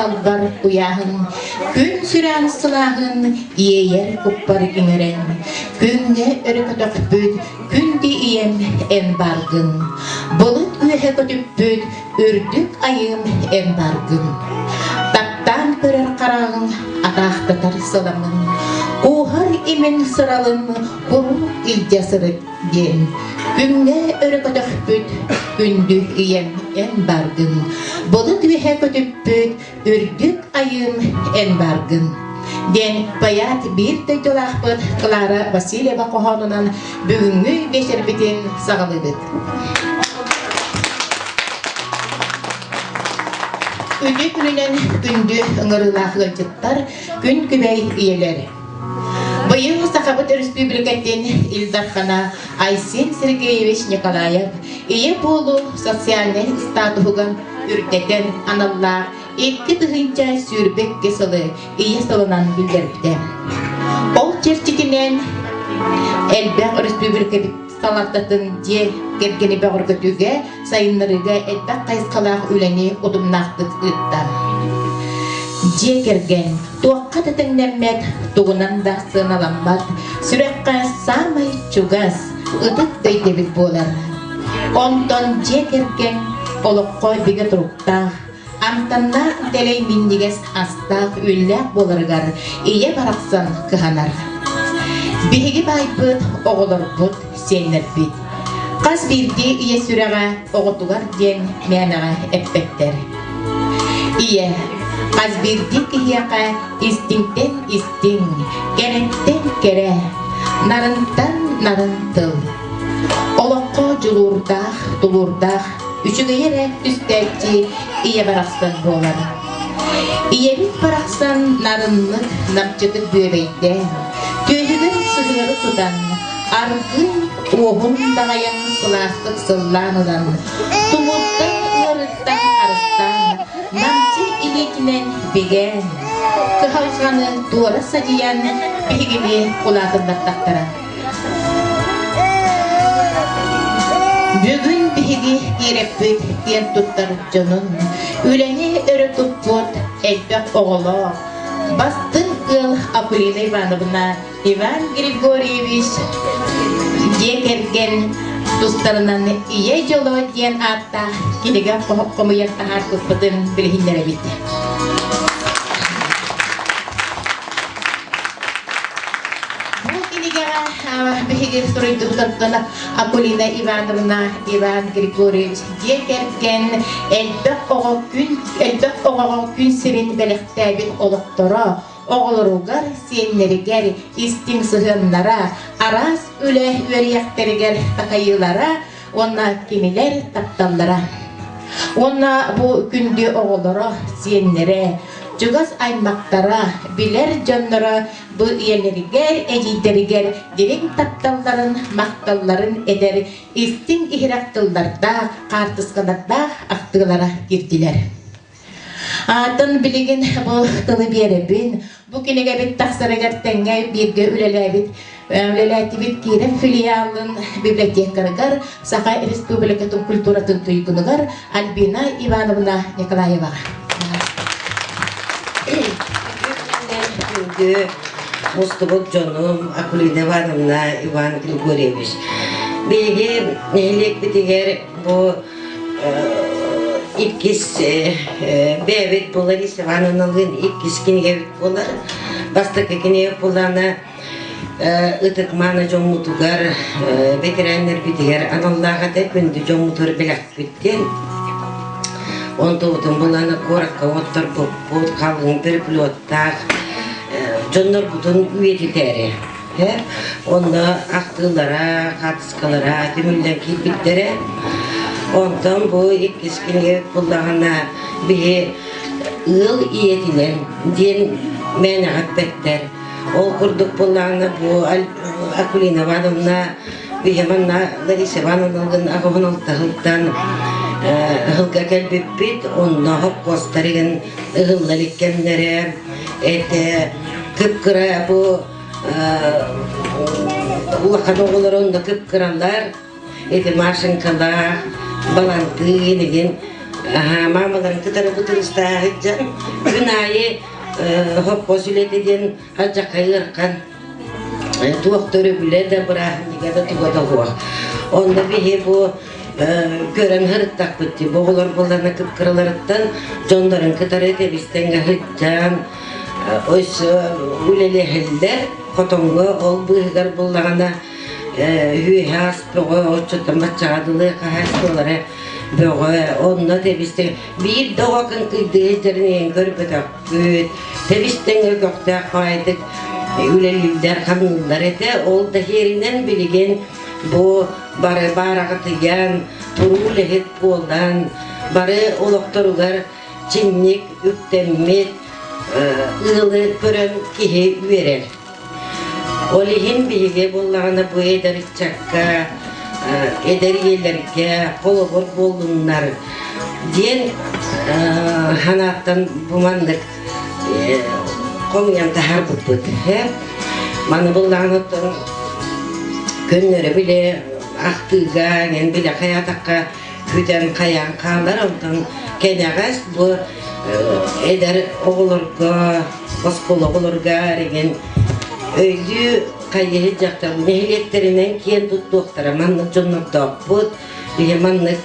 далбар куйааһын, күн сүрэҕин сылааһын иэйэр куппар иҥэрэн, күҥҥэ өрө көтөхпүт күндү ийэм эн бааргын, былыт үөһэ көтүппүт үрдүк айыым эн бааргын. Таптаан көрөр хараҕыҥ атаахтатар сыламын, кууһар имин сыралын куруук илдьэ сырыт диэн күҥҥэ өрө көтөхпүт күндү ийэм эн бааргын, былыт үөһэ көтүппүт үрдүк айыым эн бааргын диэн поэт биир дойдулаахпыт Клара Васильева хоһоонунан бүгүҥҥү биэчэрбитин саҕалыыбыт. Үтүө күнүнэн күндү ыҥырыылаах ыалдьыттар, күн күбэй ийэлэр. Быйыл Сахабыт Өрөспүүбүлүкэтин Ил Дархана Айсен Сергеевич Николаев ийэ буолуу социальнай статуһугар үрдэтэн аналлаах 2022 сылы Ийэ сылынан биллэрбитэ. Ол чэрчитинэн элбэх өрөспүүбүлүкэбит салалтатын дьиэ кэргэни бөҕөргөтүүгэ, сайыннарыыга элбэх хайысхалаах үлэни утумнаахтык ыытта. Дьиэ кэргэн туохха да тэҥнэммэт, тугунан да сыаналаммат, сүрэххэ саамай чугас, ытык өйдөбүл буолар. Онтон дьиэ кэргэн олоххо бигэ туруктаах, амтаннаах дэлэй минньигэс астаах-үөллээх буоларыгар ийэ барахсан кыһанар. Биһиги баайбыт, оҕолорбут, сиэннэрбит. Хас биирдии ийэ сүрэҕэ оҕотугар диэн мээнэҕэ эппэттэр. Ийэ, хас биирдии киһиэхэ истиҥтэн истиҥ, кэрэттэн кэрэ, нарынтан нарын тыл. Олоххо дьулуурдаах, тулуурдаах, үчүгэйи эрэ түстээччи ийэ барахсан буолар. Ийэбит барахсан нарыннык, намчытык бүөбэйдээн, түөһүгэр сыһыары тутан, аргыый уоһун даҕайан сылаастык сыллаан ылан, тумуттан ыарыттан харыстаан, намчы илиитинэн бигээн, кыһалҕаны туора садьыйан биһигини улаатыннардахтара. Бүгүн биһиги киирэппит киэн туттар дьонун, үлэни өрө туппут элбэх оҕолоох, бастыҥ ыал Акулина Ивановна, Иван Григорьевич дьиэ кэргэн тустарынан Ийэ дьоло диэн ааттаах кинигэ хомуйан таһаарбыппытын билиһиннэрэбит. Бу кинигэҕэ биһиги суруйдубутуттан Акулина Ивановна, Иван Григорьевич дьиэ кэргэн элбэх оҕо күн элбэх оҕоҕо күн сирин бэлэхтээбит олохторо, оҕолоругар, сиэннэригэр истиҥ сыһыаннара, араас үлэ үөрүйэхтэригэр такайыылара уонна кинилэр тапталлара. Уонна бу күндү оҕолоро, сиэннэрэ, чугас аймахтара, билэр дьонноро бу ийэлэригэр, эдьиийдэригэр дириҥ тапталларын, махталларын этэр истиҥ иһирэх тыллардаах, хаартыскалардаах ахтыылара киирдилэр. Аатын билигин бу тылы биэрэбин. Бу кинигэбит тахсарыгар тэҥҥэ бииргэ үлэлээбит үлэлээтибит Киирэн филиалын библиотекарыгар Саха Республикатын культуратын туйгунугар Альбина Ивановна Николаеваҕа. Күндү мустубут дьонум Акулина Ивановна, Иван Григорьевич. Биһиги нэһилиэкпитигэр бу иккис бэйэбит бу Лариса Ивановналыын иккис кинигэбит буолар. Бастакы кинигэ буоллаҕына ытык-мааны дьоммутугар, бэтэрээннэрбитигэр аналлаах этэ, күндү дьоммутугар бэлэхпит диэн. Онтубутун булан куоракка отторбуппут, халыҥ переплеттаах дьоннорбутун үйэтитээри. Онно ахтыылара, хаартыскалара түмүллэн киирбиттэрэ. Онтон бу иккис кинигэ буллаҕына биһи ыал ийэтинэн диэн мээнэҕэ эппэттэр. Ол курдук буоллаҕына бу Акулина Ивановна биһи манна Лариса Ивановналыын аҕыһын алтаһылтан ыһылга кэлбиппит. Онно хопкуостарыгын ыһыллар иккэмнэрэ этэ кып-кыра бу улахан оҕолор онно кып-кыралар, ити Машенькалаах, Балантыын игин. Маамаларын кытары бытырыстаах сылдьан күн аайы хоппос үлэтэ диэн алдьархай ыарахан туох да өрөбүлэ да бырааһынньыга да туга да суох. Онно биһи бу көрөн сырыттахпыт дии. Бу оҕолор буолларына кып-кыраларыттан дьоннорун кытары тэбистэҥҥэ сылдьан өссө үлэлэһэллэр. Хотоҥҥо ол быыһыгар буллаҕына үөһэ ас бөҕө, оччоттон баччаҕа дылы хаһаайыстыбалара бөҕө, онно тэбистэҥ биир да оҕо кыҥкыйдыы сылдьарын иһин көрбөтөхпүт. Тэбистэҥҥэ көхтөөх баҕайытык үлэлииллэр, хамныыллар этэ. Ол да иһэринэн билигин бу бары баараҕытыйан, туруу үлэһит буолан, бары олохторугар чиҥник үктэммит ыалы көрөн киһи үөрэр. Ол иһин биһиги буоллаҕына бу эдэр ыччакка, эдэр ийэлэргэ холобур буоллуннар диэн санааттан бу маннык хомуйан таһаарбыппыт. Маны буллаҕына оттон көннөрү бile ахтыыга, эн билэ хайаатахха бүтэн хайаан хаалар, онтон кэнэҕэс бу эдэр оҕолорго, оскуола оҕолоругар эригин өйдүү хайыһы дьахтар нэһилиэктэринэн киэн туттуохтара маннык дьоннордоохпут, биһи маннык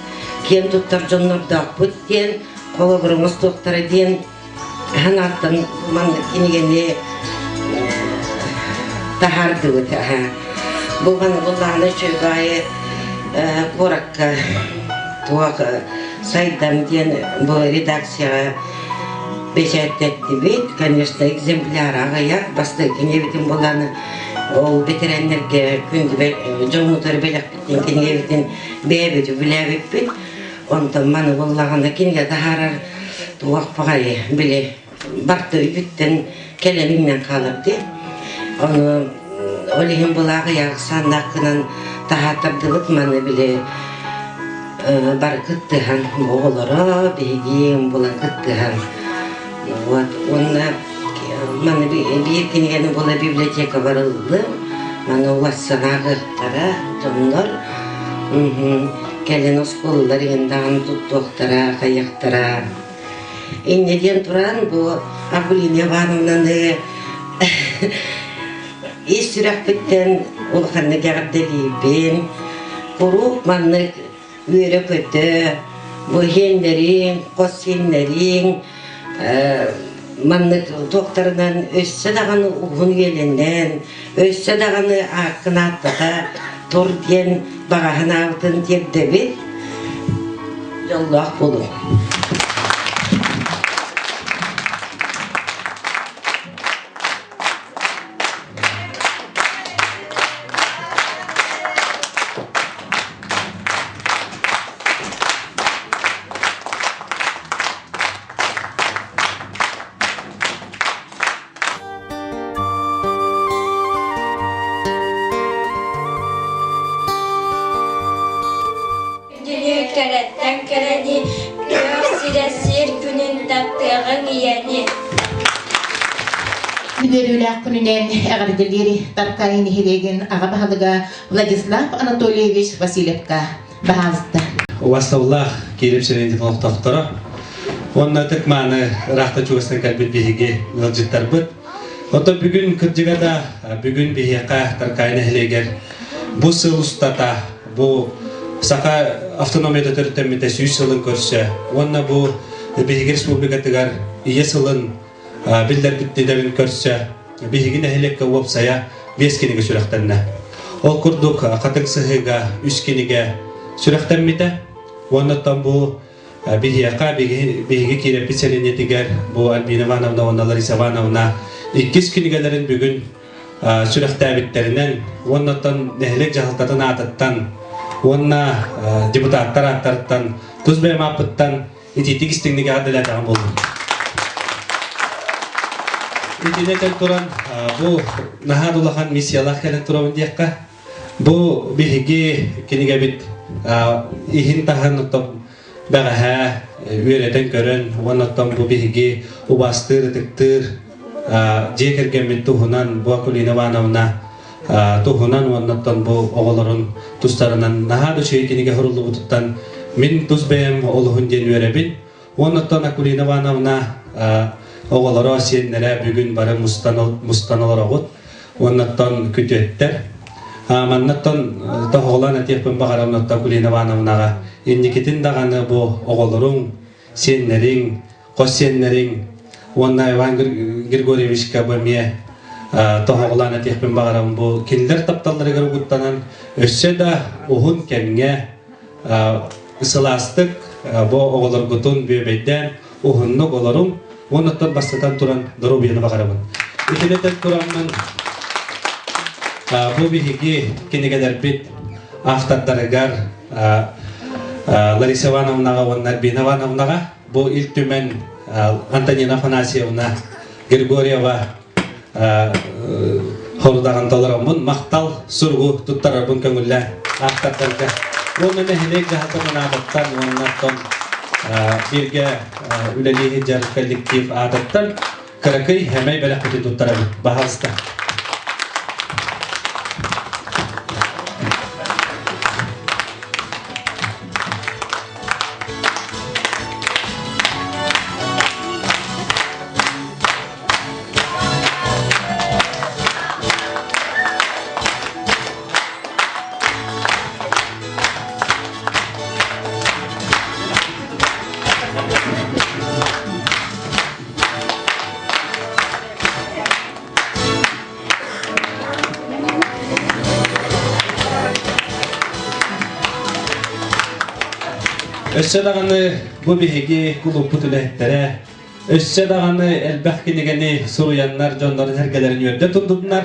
киэн туттар дьоннордоохпут диэн холобур оҥостуохтара диэн санааттан маннык кинигэни таһаардыбыт. Бу буллаҕына үчүгэй куоракка туох сайдам диэн бу редакцияҕа бэчээттэттибит. Конечно, экземпляр аҕыйах. Бастакы кинигэбитин булан ол бэтэрээннэргэ күндү дьоммутугар бэлэхпитин кинигэбитин бэйэбит үбүлээбиппит. Онтон маны буллаҕына кинигэ таһаарар туох баҕайы били барта үбүттэн кэлэн иҥнэн хаалар дии. Ону ол иһин былаах ыйаахсааннаах гынан таһааттардыбыт маны били бары кыттыһан оҕолоро биһиги булан кыттыһан вот уонна маны биир кинигэни була библиотека барыллым маны уларсан ааҕыахтара дьоннор Кэлин оскуолалар иһин даҕаны туттуохтара, хайыахтара. Инньэ диэн туран бу Акулина Ивановнаны ис сүрэхпиттэн улаханнык эҕэрдэлиибин. Куруук маннык үөрэ-көтө, бу иһиэннэриҥ, хос сиэннэриҥ маннык туохтарынан өссө даҕаны уһун үйэлэнэн, өссө даҕаны ааккын ааттата тур диэн баҕа санаабытын тиэрдэбит. Дьоллоох буолуҥ. Күнү кэрэттэн кэрэни, күөх сирэ сир күнүн таптыаҕыҥ ийэни. Үөрүүлээх күнүнэн эҕэрдэлиир Таркаайы нэһилиэгин аҕа баһылыга Владислав Анатольевич Васильевка баһаалыста. Убастабыллаах Кирип сэлиэнньэтин олохтоохторо уонна ытык-мааны ыраахтан чугастан кэлбит биһиги ыалдьыттарбыт. Оттон бүгүн кырдьыга да бүгүн биһиэхэ Таркаайы нэһилиэгэр бу сыл устата бу саха автономията төрүттэммитэ 100 сылын көрсө уонна бу биһиги республикатыгар ийэ сылын биллэрбиттэрин көрсө биһиги нэһилиэккэ уопсайа биэс кинигэ сүрэхтэннэ. Ол курдук Хатыҥ Сыһыыга үс кинигэ сүрэхтэммитэ. Уонна оттон бу биһиэхэ биһиги киирэппит сэлиэнньэтигэр бу Альбина Ивановна уонна Лариса Ивановна иккис кинигэлэрин бүгүн сүрэхтээбиттэринэн уонна оттон нэһилиэк дьаһалтатын аатыттан уонна депутаттар ааттарыттан тус бэйэм ааппыттан итиитик истиҥник эҕэрдэлээтэҕим буоллун. Итини этэн туран, бу наһаа да улахан миссиялаах кэлэн турабын диэххэ. Бу биһиги кинигэбит иһин-таһын оттон бэҕэһээ үөрэтэн көрөн уонна оттон бу биһиги убаастыыр, ытыктыыр дьиэ кэргэммит туһунан бу Акулина Ивановна туһунан уонна оттон бу оҕолорун тустарынан наһаа да үчүгэй кинигэ суруллубутуттан Мин тус бэйэм олуһун диэн үөрэбин. Уонна Акулина Ивановна оҕолоро, сиэннэрэ бүгүн бары мустан олороҕут. Уоннаттан күтүөттэр. Маннаттан тоһоҕолоон этиэхпин баҕарабын Акулина Ивановнаҕа инникитин даҕаны бу оҕолоруҥ, сиэннэриҥ, хос сиэннэриҥ уонна Иван Григорьевичка бу эмиэ тоһоҕолоон этиэхпин баҕарабын бу кинилэр тапталларыгар угуттанан өссө да уһун кэмҥэ сылаастык бу оҕолоргутун бүөбэйдээн уһуннук олоруҥ уонна бастатан туран доруобуйаны баҕарабын. Итинэтэн тураммын бу биһиги кинигэлэрбит автордарыгар Лариса Ивановнаҕа уонна Альбина Ивановнаҕа бу Ил Түмэн Антонина Афанасьевна Григорьева хорудаҕын толороммун махтал суругу туттарарбын көҥүллээн автордарга уонна нэһилиэк дьаһалтатын аатыттан уонна оттон бииргэ үлэлии сылдьар коллектив аатыттан кыракый хэмэй бэлэхпитин туттарабыт. Баһаалыста. Өссө даҕаны бу биһиги кулууппут үлэһиттэрэ өссө даҕаны элбэх кинигэни суруйаннар дьоннорун сэргэлэрин үөрдэ турдуннар.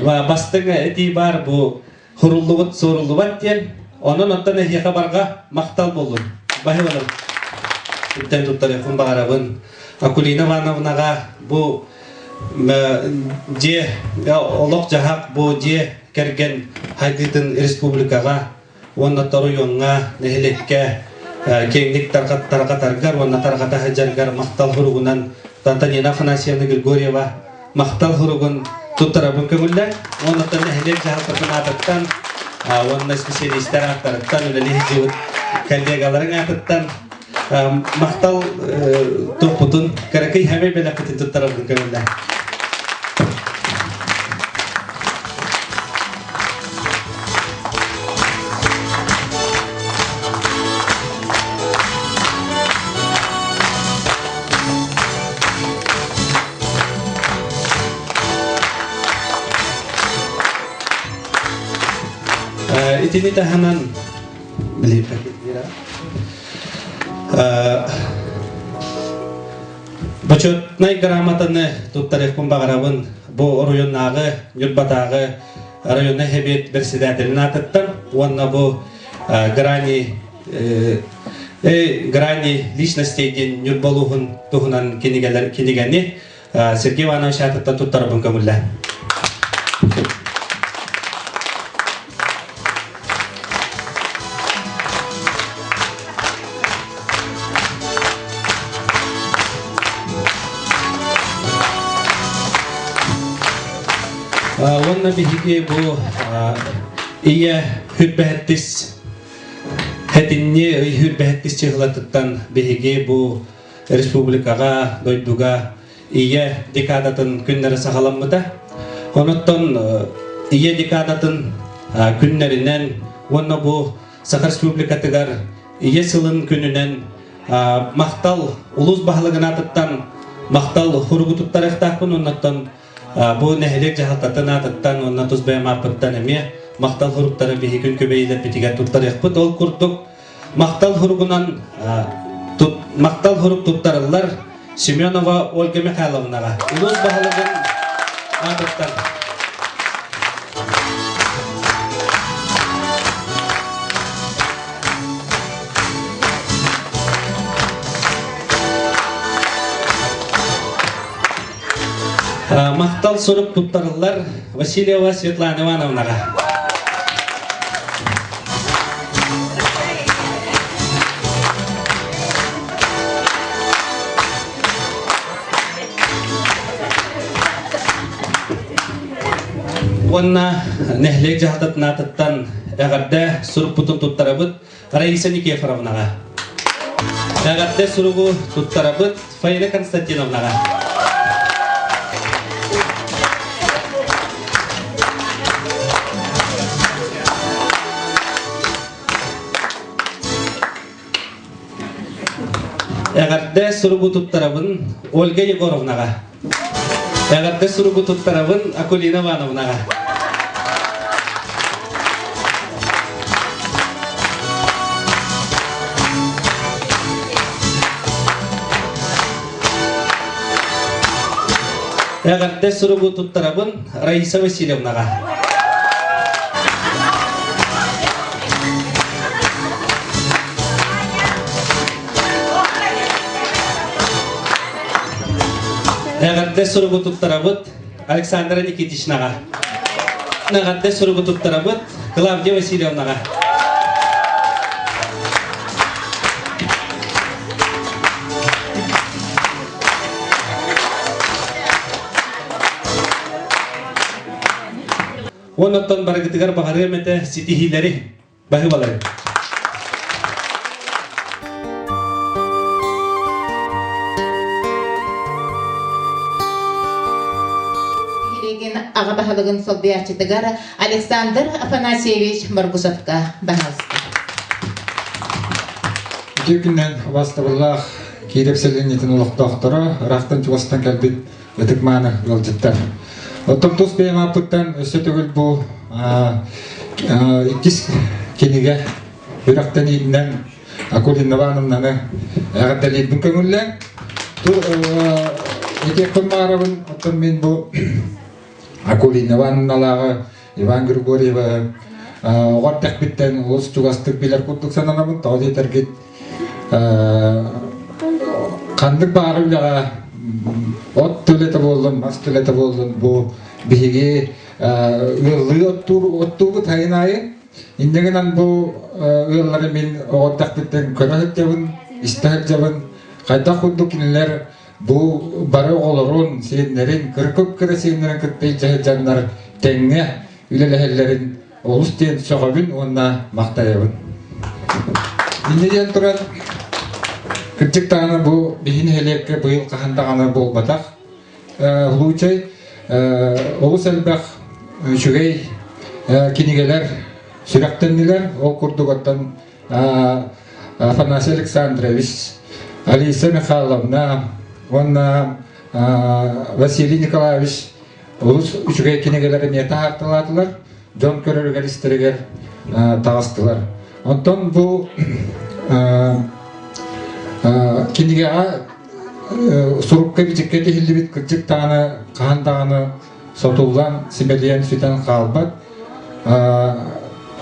Бастыҥ этии баар бу хуруллубут суоруллубат диэн. Онон оттон эһиэхэ барҕа махтал буоллун. Баһыларым. Үттэн туттарыахпын баҕарабын. Акулина Ивановнаҕа бу дьиэ олох-дьаһах бу дьиэ кэргэн хайдыытын республикаҕа уонна оройуоҥҥа, нэһилиэккэ киэҥник тарҕатаргар уонна тарҕата сылдьаргар махтал суругунан Антонина Афанасьевна Григорьева махтал суругун туттарабын көҥүллэр. Уонна нэһилиэк дьаһалтатын аатыттан уонна специалистар ааттарыттан үлэлии сылдьыбыт коллегаларыҥ аатыттан махтал туппутун кыракый хэмэй бэлэхпитин туттарабын көҥүллэр. Итини таһынан Бочуотунай грамотаны туттарыахпын баҕарабын бу оройуоннааҕы Ньурбатааҕы районнай сэбиэт председателин аатыттан уонна бу грани грани личностей диэн Ньурба улууһун туһунан кинигэлэр кинигэни Сергей Иванович аатыттан туттарабын көҥүллээн. Уонна биһиги бу ийэ хүрбэһэттис хэтинни ый хүрбэһэттис чыһылатыттан биһиги бу республикаҕа, дойдуга ийэ декадатын күннэрэ саҕаламмыта. Онуттан ийэ декадатын күннэринэн уонна бу Саха Республикатыгар ийэ сылын күнүнэн махтал улуус баһылыгын аатыттан махтал хуругу туттарыахтаахпын уоннаттан бу нэһилиэк дьаһалтатын аатыттан уонна тус бэйэм ааппыттан эмиэ махтал хуруктары биһи күн күбэйилэрбитигэр туттарыахпыт. Ол курдук махтал хуругунан махтал хурук туттарыллар Семенова Ольга Михайловнаҕа улуус баһылыгын аатыттан. Махтал сурук туттарыллар Васильева Светлана Ивановнаҕа. Уонна нэһилиэк дьаһалтатын аатыттан эҕэрдэ сурукпутун туттарабыт Раиса Никифоровнаҕа. Эҕэрдэ суругу туттарабыт Фаина Константиновнаҕа. Эҕэрдэ суругу туттарабын Ольга Егоровнаҕа. Эҕэрдэ суругу туттарабын Акулина Ивановнаҕа. Эҕэрдэ суругу туттарабын Раиса Васильевнаҕа. Эҕэрдэ суругу туттарабыт Александра Никитичнаҕа. Эҕэрдэ суругу туттарабыт Клавдия Васильевнаҕа. Уоннаттан барыгытыгар баҕарыам этэ ситиһиилэри, баһыыбалары. Нэһилиэгин аҕа баһылыгын солбуйааччытыгар Александр Афанасьевич Моргусовка баһаалыста. Үтүө күнүнэн убаастабыллаах Кииреп сэлиэнньэтин олохтоохторо, ыраахтан чугастан кэлбит ытык мааны ыалдьыттар. Оттон тус бэйэм ааппыттан өссө төгүл бу иккис кинигэ үрэхтэниитинэн Акулина Ивановнаны эҕэрдэлиирбин көҥүллээн этиэхпин баҕарабын. Оттон мин бу Акулина Ивановналааҕы Иван Григорьевы оҕо эрдэхпиттэн олус чугастык билэр курдук сананабын. Тоҕо диэтэргит ханнык баҕар үлэҕэ от үлэтэ буоллун, мас үлэтэ буоллун, бу биһиги ыаллыы оттуур оттуубут сайын аайы. Инньэ гынан бу ыаллары мин оҕо эрдэхпиттэн көрө сылдьабын, истэ сылдьабын. Хайдах курдук кинилэр бу бары оҕолорун, сиэннэрин, кыркып-кыра сиэннэрин кытта илдьэ сылдьаннар тэҥҥэ үлэлэһэллэрин олус диэн сөҕөбүн уонна махтайабын. Инньэ диэн туран, кырдьык даҕаны бу биһи нэһилиэккэ быйыл хаһан даҕаны буолбатах. Лучай олус элбэх үчүгэй кинигэлэр сүрэхтэннилэр. Ол курдук оттон Афанасий Александрович, Алиса Михайловна уонна Василий Николаевич олус үчүгэй кинигэлэри эмиэ таһаарталаатылар, дьон көрөрүгэр истэригэр таҕыстылар. Онтон бу кинигэҕэ сурукка-бичиккэ тиһиллибит кырдьык даҕаны хаһан даҕаны сотуллан, симэлийэн сүтэн хаалбат.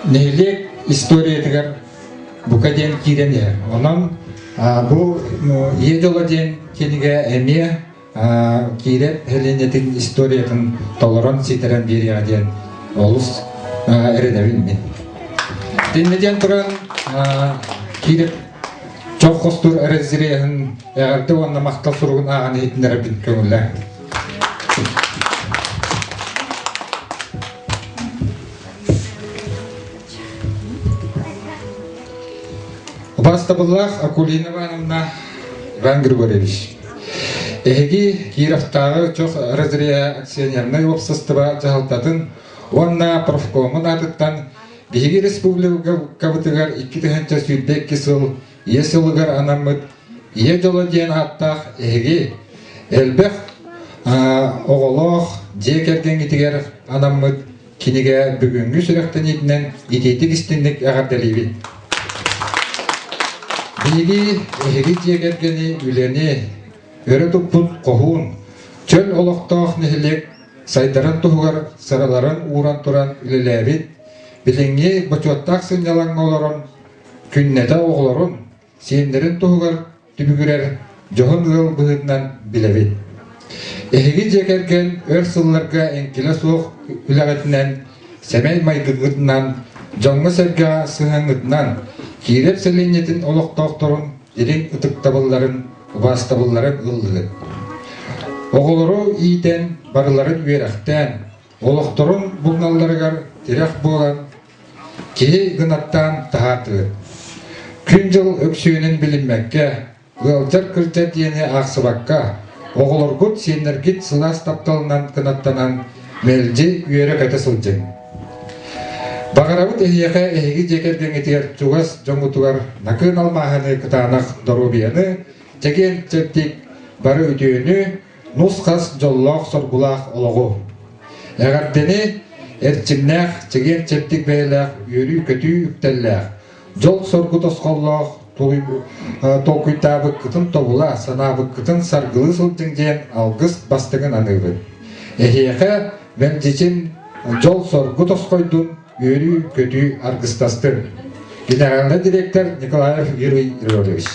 Нэһилиэк историятыгар бука диэн киирэн иһэр. Онон бу Ийэ дьоло диэн кинигэ эмиэ киирэр сэлиэнньэтин историятын толорон ситэрэн биэриэҕэ диэн олус эрэнэбин мин. Итиннэ диэн туран киирэр чох хостуур разреһын эҕэрдэ уонна махтал суругун ааҕан иһитиннэрэрбин көҥүллээ. Убаастабыллаах Акулина Ивановна, Иван Григорьевич, эһиги Кировтааҕы чох разряда акционернай уопсастыба дьаһалтатын уонна профкомун аатыттан биһиги республикабытыгар 2022 сыл Ийэ сылыгар анаммыт Ийэ дьоло диэн ааттаах эһиги элбэх оҕолоох дьиэ кэргэҥҥитигэр анаммыт кинигэ бүгүҥҥү сүрэхтэниитинэн итиитик истиҥник эҕэрдэлиибит. Биһиги эһиги дьиэ кэргэни үлэни өрө туппут хоһуун, чөл олохтоох нэһилиэк сайдарын туһугар сыраларын ууран туран үлэлээбит, билиҥҥи бочуоттаах сынньалаҥҥа олорон күннэтэ оҕолорун, сиэннэрин туһугар түбүгүрэр дьоһун ыал быһыытынан билэбит. Эһиги дьиэ кэргэн өр сылларга эҥкилэ суох үлэҕитинэн, сэмэй майгыгытынан, дьоҥҥо-сэргэҕэ сыһыаҥҥытынан Киирэп сэлиэнньэтин олохтоохторун дириҥ ытыктабылларын, убаастабылларын ыллыгыт. Оҕолору иитэн, барыларын үөрэхтээн, олохторун булуналларыгар тирэх буолан. киһи гынаттаан таһаартыгыт. Күн-дьыл өксүөнүн билиммэккэ, ыалдьар-кырдьар диэни аахсыбакка, оҕолоргут, сиэннэргит сылаас тапталынан кынаттанан мэлдьи үөрэ-көтө сылдьыҥ. Баҕарабыт эһиэхэ эһиги дьиэ кэргэҥҥитигэр чугас дьоҥҥутугар накыын алмааһыны кытаанах доруобуйаны, чэгиэн-чэбдик бары үтүөнү, нус-хас дьоллоох-соргулаах олоҕу. Эҕэрдэни эрчимнээх, чэгиэн-чэбдик бэйэлээх, үөрүү-көтүү үктэллээх, дьол-соргу тосхоллоох толкуйдаабыккытын тобула, санаабыккытын саргылыы сылдьыҥ диэн алгыс бастыҥын аныыбын. Эһиэхэ мэлдьитин дьол-соргу тосхойдун, үөрүү-көтүү аргыстастын. Генеральный директор Николаев Юрий Григорьевич.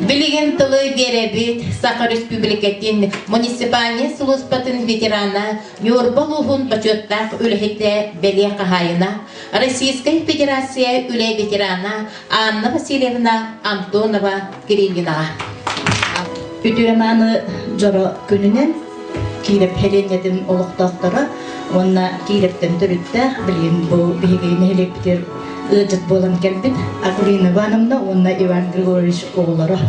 Билигин тылы биэрэбит Саха Республикатын муниципальнай сулууспатын ветерана Ньурба улууһун бочуоттаах үлэһитэ бэлиэ хаһаайына, Российскай Федерация үлэ ветерана Анна Васильевна Антонова Кириллинаҕа. Үтүө-мааны дьоро күнүнэн Киирэп сэлиэнньэтин олохтоохторо уонна Киирэптэн төрүттээх билигин бу биһиги нэһилиэкпитигэр ыалдьыт буолан кэлбит Акулина Ивановна уонна Иван Григорьевич оҕолоро.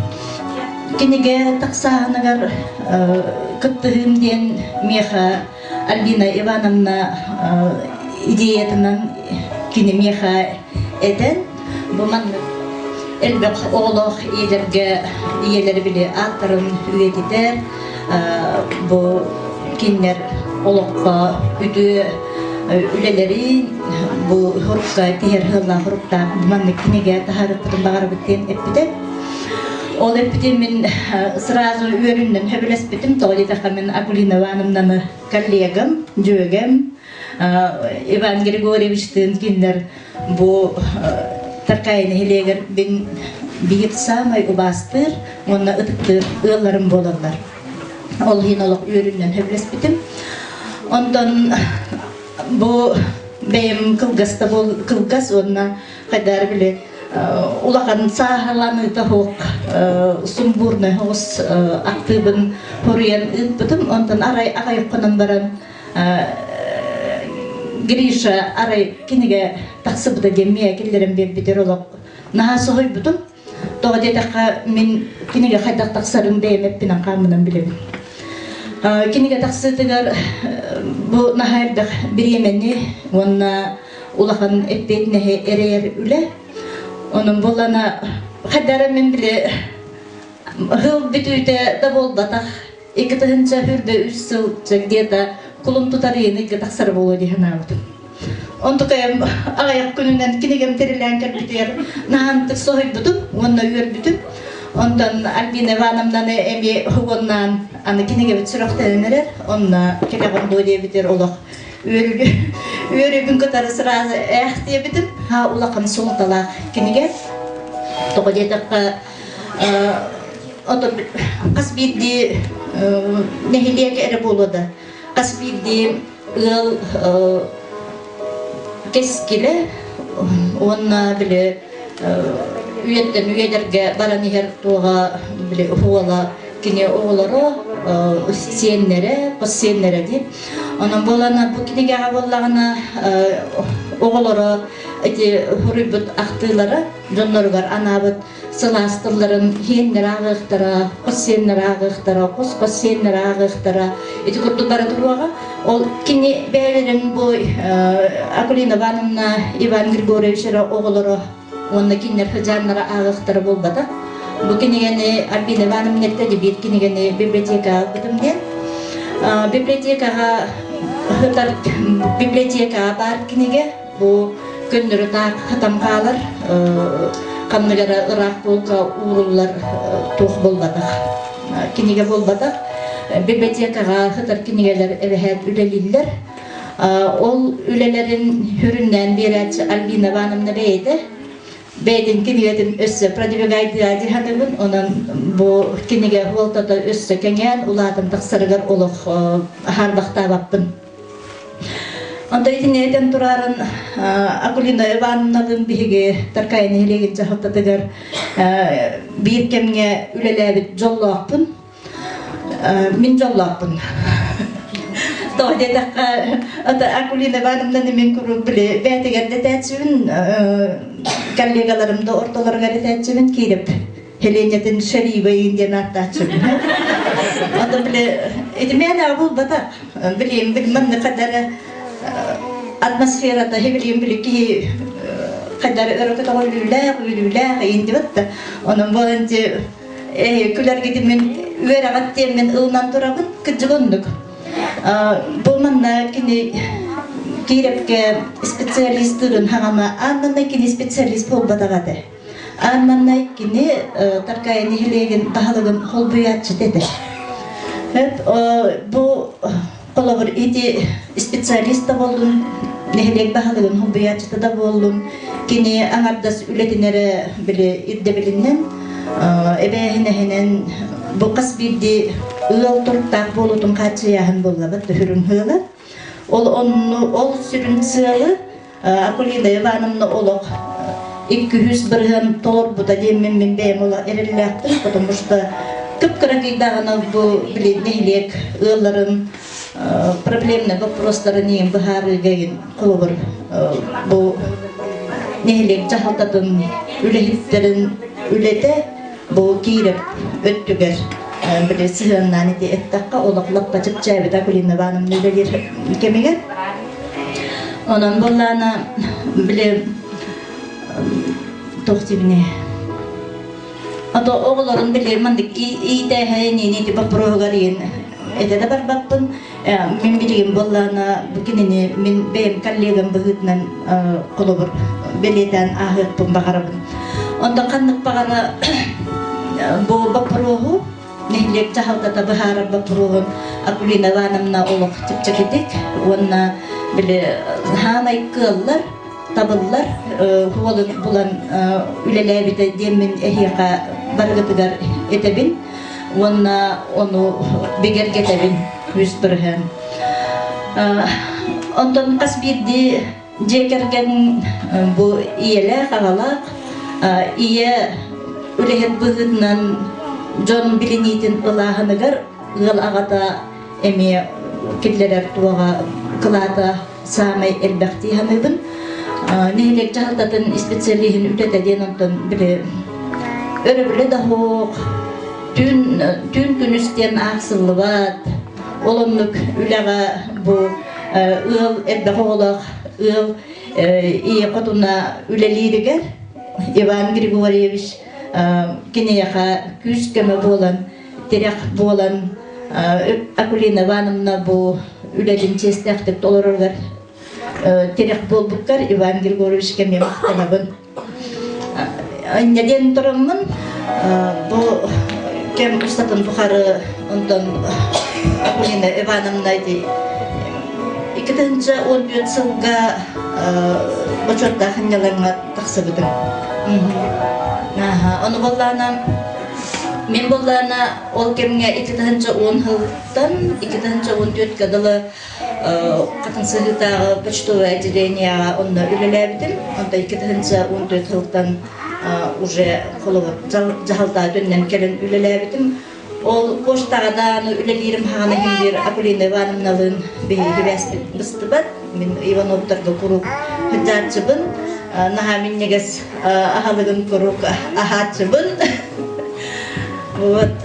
Кинигэ тахсааһыныгар кыттыһыым диэн миэхэ Альбина Ивановна идеятынан кини миэхэ этэн бу маннык элбэх оҕолоох ийэлэргэ ийэлэри били ааттарын үйэтитэр бу кинилэр олоххо үтүө үлэлэрин бу хурукка тиһэр сыаллаах хуруктаах маннык кинигэ таһаарыахпытын баҕарабыт диэн эппитэ. Ол эппитин мин сразу үөрүннэн сөбүлэспитим. Тоҕо диэтэххэ мин Акулина Ивановнаны коллегам, дьүөгэм Иван Григорьевичтыын кинилэр бу Таркаайы нэһилиэгэр мин биир саамай убаастыыр уонна ытыктыыр ыалларым буолаллар. Ол иһин олох үөрүннэн сөбүлэспитим. Онтон бу бэйэм кылгас да кылгас уонна хайдары били улахан сааһыланыыта суох сумбурнай соҕус актыыбын хоруйан ыыппытым. Онтон арай аҕай хонон баран Гриша арай кинигэ тахсыбыта диэн миэ киллэрэн биэрбитэр олох наһаа соһуйбутум. Тоҕо диэтэххэ мин кинигэ хайдах тахсарын бэйэм эппинэн хааммынан билэбин. Кинигэ тахсыытыгар бу наһаа элбэх бириэмэни уонна улахан эппиэтинэһи эрэйэр үлэ. Онон буоллана хайдара мин били ыһыл бүтүүтэ да буолбатах 2023 сыл где-то кулун тутар ыйын ыйга тахсара буолуо дии санаабытым. Онтукайым аҕыйах күнүнэн кинигэм тэрилээн кэлбитигэр наһаантык соһуйбутум уонна үөрбүтүм. Онтон Альбина Ивановнаны эмиэ уоннаан аны кинигэбит сүрэхтэнэн эрэр. Онно кэлэҕин дуо диэбитигэр олох үөрүүбүн кытары сразу ээх диэбитим. Ха улахан суолталаах кинигэ. Тоҕо диэтэххэ Отон хас биирдии нэһилиэк эрэ буолуо да, хас биирдии ыал кэскилэ уонна били үйэттэн үйэлэргэ баран иһэр туоҕа били уола кини оҕолоро сиэннэрэ хос сиэннэрэ дии онон буолана бу кинигэҕэ буоллаҕына оҕолоро ити суруйбут ахтыылара дьонноругар анаабыт сылаас тылларын сиэннэр ааҕыахтара, хос сиэннэр ааҕыахтара, хос-хос сиэннэр ааҕыахтара. Ити курдук бара туруоҕа. Ол кини бэйэлэрин бу Акулина Ивановна, Иван Григорьевич эрэ оҕолоро уонна кинилэр сыдьааннара ааҕыахтара буолбата. Бу кинигэни Альбина Ивановна эттэ биир кинигэни библиотекаҕа ылбытым диэн. Библиотекаҕа сытар библиотекаҕа баар кинигэ Бу көннөрү таах хатан хаалар, ханнык эрэ ыраах полка ууруллар туох буолбатах, кинигэ буолбатах. Библиотекаҕа сытар кинигэлэр эбэһээт үлэлииллэр. Ол үлэлэрин сүрүннээн биэрээччи Альбина Ивановна бэйэтэ. Бэйэтин кинигэтин өссө продвигайдыа дии саныыбын. Онон бу кинигэ суолтата өссө кэҥээн, улаатан тахсарыгар олох хаалбахтаабаппын. Онто итини этэн турарын Акулина Ивановналыын биһиги Таркай нэһилиэгин дьаһалтатыгар биир кэмҥэ үлэлээбит дьоллоохпун. Мин дьоллоохпун. Тоҕо диэтэххэ, ата Акулина Ивановнаны мин куруук били бэйэтигэр да этээччибин, коллегаларым да ортолоругар этээччибин киирип Хеленятын Шарибайын диэн ааттааччыбын. Ата били ити мээнэ булбатах. Билиим били манна хадара атмосферата билиим били киһи хадара өрө көтөҕүлүүлээх, үөрүүлээх иин дибэт да. Онон буолан күлэргитин мин үөрэҕит диэммин ылынан турабын, кырдьык оннук. Бу манна кини Киирэпкэ специалистыырын хаҥама аан манна кини специалист буолбатах этэ. Аан манна кини Таркаайы нэһилиэгин баһылыгын холбуйааччыта этэ. Бу холобур ити специалист да буоллун, нэһилиэк баһылыгын холбуйааччыта да буоллун, кини аҥардас үлэтин эрэ били ирдэбилинэн, эбээһинэһинэн бу хас биирдии ыал туруктаах буолуутун хааччыйааһын буоллабыт сүрүн сыала. Ол онну ол сүрүн сыалы Акулина Ивановна олох 200% толорбута диэммин мин бэйэм олох эрэллээхпин, потому что кып-кыракыйдааҕына бу били нэһилиэк ыалларын проблемный вопростарын иин быһаарыыга иин холобур бу нэһилиэк дьаһалтатын үлэһиттэрин үлэтэ бу киирэп өттүгэр били сыһыаннаан ити эттэххэ олох лаппа чэпчээбит Акулина Ивановна үлэлиир кэмигэр. Онон буоллаана били туох дибини ото оҕолорун били маннык иитээһин ити боппуруоһугар иин этэ да барбаппын. Мин билигин буоллаана бу кинини мин бэйэм коллегам быһыытынан холобур бэлиэтээн ааһыахпын баҕарабын. Онтон ханнык баҕара бу боппуруоһу нэһилиэк дьаһалтата быһаарар боппуруоһун Акулина Ивановна олох чэпчэкитик уонна били хаамай кыаллар, табыллар уолун булан үлэлээбитэ диэммин эһиэхэ барыгытыгар этэбин уонна ону бигэргэтэбин 100%. Онтон хас биирдии Дьиэ кэргэн бу ийэлээх, аҕалаах, ийэ үлэһит быһыытынан дьон билиниитин ылааһыныгар ыал аҕата эмиэ киллэрэр туоҕа кылаата саамай элбэх дии саныыбын. Нэһилиэк дьаһалтатын специалиһин үлэтэ диэн онтон били өрөбүлэ да суох, түүн түүн күнүс диэн аахсыллыбат. Ол оннук үлэҕэ бу ыал элбэх оҕолоох ыал ийэ хотуна үлэлииригэр Иван Григорьевич киниэхэ күүс-көмө буолан, тирэх буолан Акулина Ивановна бу үлэтин чиэстээхтик толороругар тирэх буолбуккар Иван Григорьевичка эмиэ махтанабын. Инньэ диэн тураммын бу кэм устатын тухары онтон Акулина Ивановна ити 2014 сылга бочуоттаах ынньалаҥҥа тахсыбытым. Ону буоллаана мин буоллаана ол кэмҥэ 2010 сылтан 2014-ка дылы Хатын Сыһыытааҕы почтовое отделениеҕа онно үлэлээбитим. Онто 2014 сылтан уже холобур дьаһалтаа төннөн кэлэн үлэлээбитим. Ол почтаҕа даҕаны үлэлиирим хаҕана иһин биир Акулина Ивановналыын биһиги сибээспит быстыбат. Мин Ивановтарга куруук сылдьааччыбын. Наһаа минньигэс аһылыгын куруук аһааччыбын. Вот.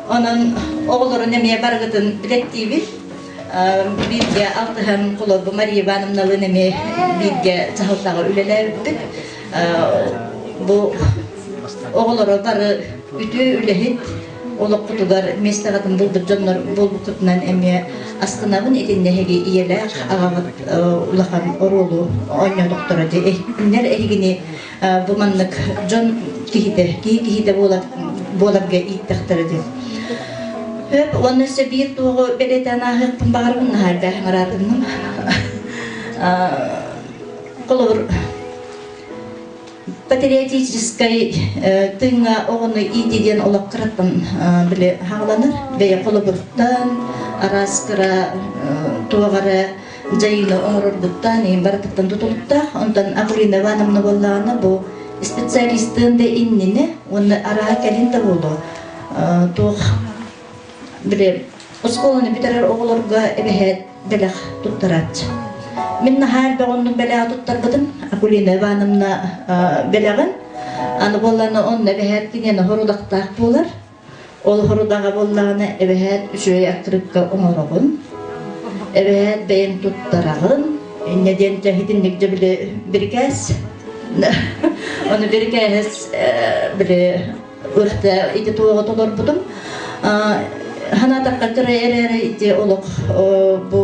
Онон оҕолорун эмиэ барыгытын билэттиибит. Бииргэ алтыһан холобу Мария Ивановналыын эмиэ бииргэ дьаһалтаҕа үлэлээбиппит. Бу оҕолоро бары үтүө үлэһит, олохпутугар миэстэҕитин булбут дьоннор буолбуккутунан эмиэ астынабын. Итиннэ эһиги ийэлээх аҕаҕыт улахан оруолу оонньоотохторо дии. Кинилэр эһигини бу маннык дьон киһитэ, киһи киһитэ буолар буоларга ииттэхтэрэ диэн. Хөп, уонна өссө биир туоҕу бэлиэтээн ааһыахпын баҕарабын, наһаа элбэх ыҥыраатынным. Холобур, Патриотическай тыыҥҥа оҕону иитии диэн олох кыраттан били хааланар. Бэйэ холобуруттан, араас кыра туох эрэ дьайыыны оҥорорбуттан, иһин барытыттан тутулуктаах. Онтон Акулина Ивановна буоллаҕына бу специалистыын да иннинэ уонна араа кэлин да буолуо туох били оскуоланы бүтэрэр оҕолорго эбэһээт бэлэх туттарааччы. Мин наһаа элбэх оннук бэлэҕи туттарбытым Акулина Ивановна бэлэҕин. Аны буоллаҕына онно эбэһээт киниэнэ хорудахтаах буолар. Ол хорудаҕа буоллаҕына эбэһээт үчүгэй аккырыыкка оҥороҕун, эбэһээт бэйэҥ туттараҕын, инньэ диэн дьэ итинник дьэ били бирикээс. Ону бирикээһис били ырта ити туоҕу толорбутум. Санаатахха кыра эрээри ити олох бу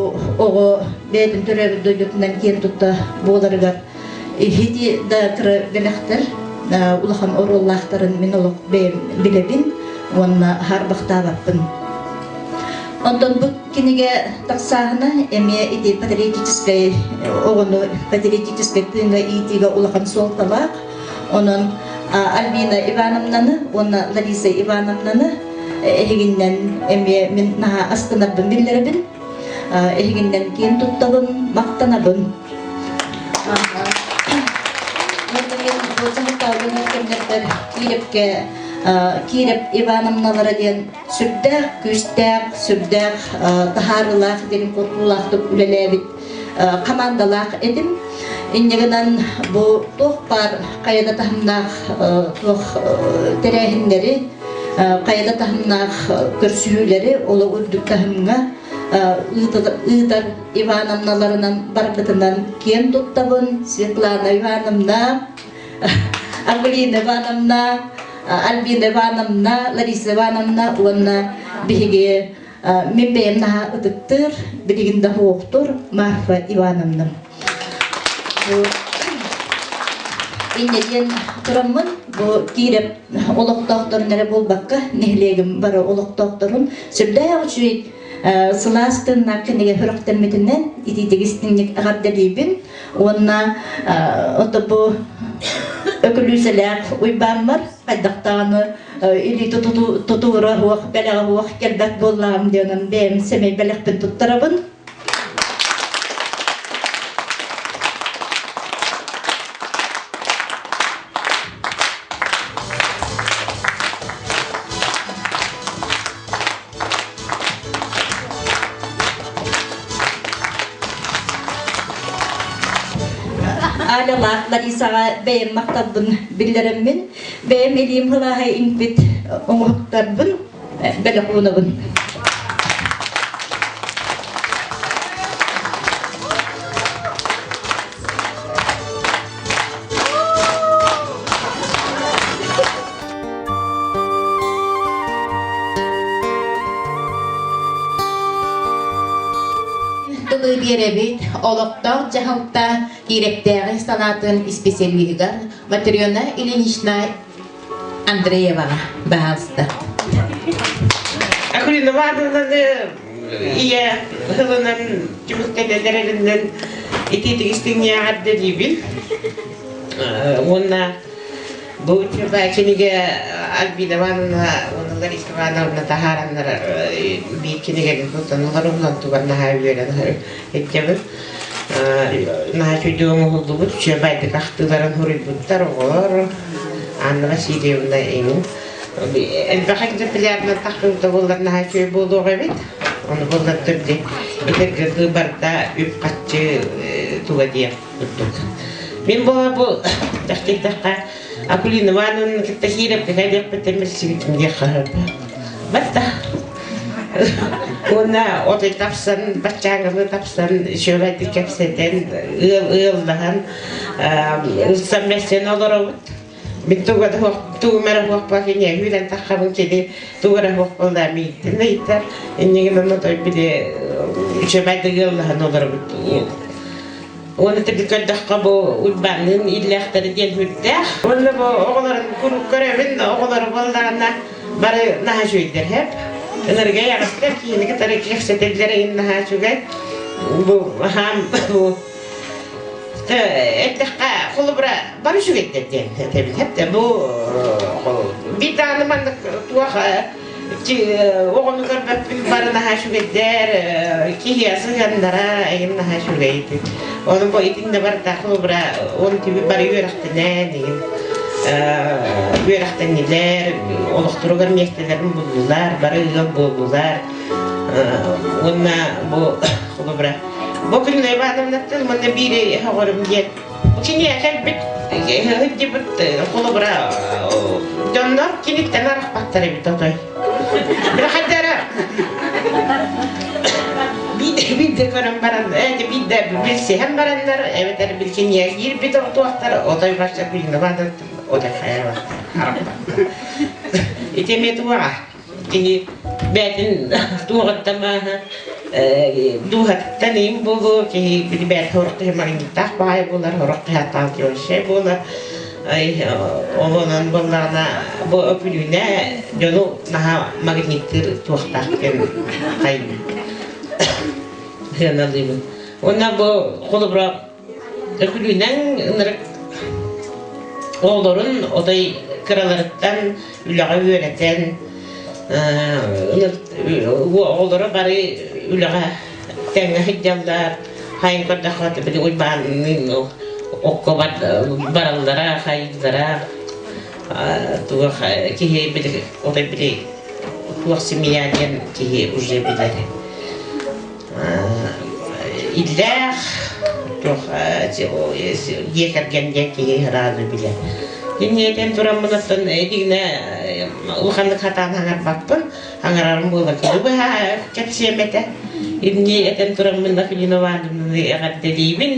оҕо бэйэтин төрөөбүт дойдутунан киэн тутта буоларыгар ити да кыра бэлэхтэр улахан оруоллаахтарын мин олох бэйэм билэбин уонна хаарбахтаабаппын. Онтон бу кинигэ тахсааһына эмиэ ити патриотическай оҕону патриотическай тыыҥҥа иитиигэ улахан суолталаах. Онон Альбина Ивановнаны уонна Лариса Ивановнаны эһигиннэн эмиэ мин наһаа астынарбын биллэрэбин. Эһигиннэн киэн туттабын, махтанабын. Уонна мин бу дьаһалтаабын кэмнэрбэр Киирэпкэ Киирэп Ивановналара диэн сүрдээх күүстээх, сүрдээх таһаарыылаах диэн курдуулаахтык үлэлээбит хамаандалаах этим. Инньэ гынан бу туох баар хайа да таһымнаах туох тэрээһиннэри, хайа да таһымнаах көрсүһүүлэри олох үрдүк таһымҥа ыытар Ивановналарынан барбытынан киэн туттабын. Светлана Ивановна, Ангелина Ивановна, Альбина Ивановна, Лариса Ивановна уонна биһиги мин бэйэм наһаа ытыктыыр, билигин да суохтур Марфа Ивановна. Инньэ диэн тураммын бу киирэп олохтоохторун эрэ буолбакка, нэһилиэгим бары олохтоохторун сүрдээх үчүгэй сылаас тыыннаах кинигэ сүрэхтэммитинэн итиитик истиҥник эҕэрдэлиибин уонна ото бу өкүлүүсэлээх Уйбааммар хайдахтаҕаны илии тутуура суох бэлэҕэ суох кэлбэт буоллаҕым диэн бэйэм сэмэй бэлэхпин туттарабын. Алялаах Ларисаҕа бэйэм махталбын биллэрэммин, бэйэм илиим сылааһа иҥпит оҥоһуктарбын бэлэх уунабын. Тылы биэрэбит олохтоох дьаһалта Киирэптээҕи салаатын исписэлииһигэр Матрена Ильинична Андрееваҕа баһаалыста. Акулина Ивановнаны ийэ тылынан түмүктэнэлэр эриннэн итиитик истиҥниэҕэр диибин. Уонна бу кинигэ Альбина Ивановна уонна Лариса Ивановна таһаараннар биир кинигэни тутан олорон тугар наһаа үөрэн иттебин. Наһаа үчүгэй оҥоһуллубут, үчүгэйдик ахтыыларын суруйбуттар оҕолор Анна Васильевна эҥин. Элбэх экземплярынан тахсыбыта буоллар наһаа үчүгэй буолуох эбит. Ону буоллар төрдү этэргэ барыта үп-харчы туга диэх курдук. Мин буола бу чахчыйдахха Акулина Ивановна кытта киирэпкэ кэлиэхпиттэн билсибитим диэххэ сөп. Батта. Уонна отой тапсан, баччааҥҥылыы тапсан, үчүгэйдик кэпсэтэн, ыал ыаллаһан, ылсан бэссэн олоробут. Мин туга да тугум эрэ суохпа киниэ үүрэн таххабын кини тугу эрэ суох буолла мииттин ыйытар. Иннигин отой били үчүгэйдик ыаллаһан олоробут. Уонна тиби көрдөххө бу Уйбаанныын иллээхтэрэ диэн сүрдээх. Уонна бу оҕолорун куруук көрөбүн, оҕолору буоллаҕына бары наһаа үчүгэйдэр һэп. Ынырыга эйэҕэстэр, киһини кытары кэпсэтэллэр эҥин наһаа үчүгэй. Бу хаам бу Эттэххэ, холобура, бары үчүгэйдэр диэн этэбин. Хэптэ бу биир даҕаны маннык туох оҕону көрбөппүн бары наһаа үчүгэйдэр, киһи сыһыаннара эйим наһаа үчүгэй. Ону бу итиннэ барыта холобура, он түбү бары үөрэхтэнэн игин үөрэхтэннилэр, олохторугар миэстэлэрин буллулар, бары ыал буоллулар. Уонна бу холобура Бу күн Ивановнаттан уонна биир өҕөрүм диэн киниэхэ кэлбит сылдьыбыт холобура дьоннор киниттэн арахпаттар эбит отой. Бирахадара биирдэ көрөн баран, биирдэ билсиһэн бараннар, эбэтэр билсиниэ киирбит отуохтар, отой барса күн Ивановнаттан отой хайабаттар, арахпаттар. Ити эмиэ туоҕа. Кини бэйэтин туоҕуттан maaha дууһатыттан иин буолуо, киһи били бэйэтэ сорох киһи магниттаах баҕайы буолар, сорох киһи отталкивающай буолар. Ол онон буоллаҕына бу өкүлүүнэ дьону наһаа магниттыыр туохтаах диэн хайыыбын сыаналыыбын. Уонна бу холобура Өкүлүүнэҥ ынырык оҕолорун отой кыраларыттан үлэҕэ үөрэтэн оҕолоро бары үлэҕэ тэҥҥэ сылдьаллар. Хайын көрдөххө били Уйбаанныын окко бараллара, хайыыллара туох киһи били отой били туох семья диэн киһи уже билэр. Иллээх туох дьиэ кэргэн диэн киһи сразу билэр. Киниэтэн тураммын оттон итигинэ улаханнык хатаан хаҥарбаппын, хаҥарарым буола кини быһа кэпсиэм этэ. Инни этэн тураммын Афинина Ивановнаны эҕэрдэлиибин.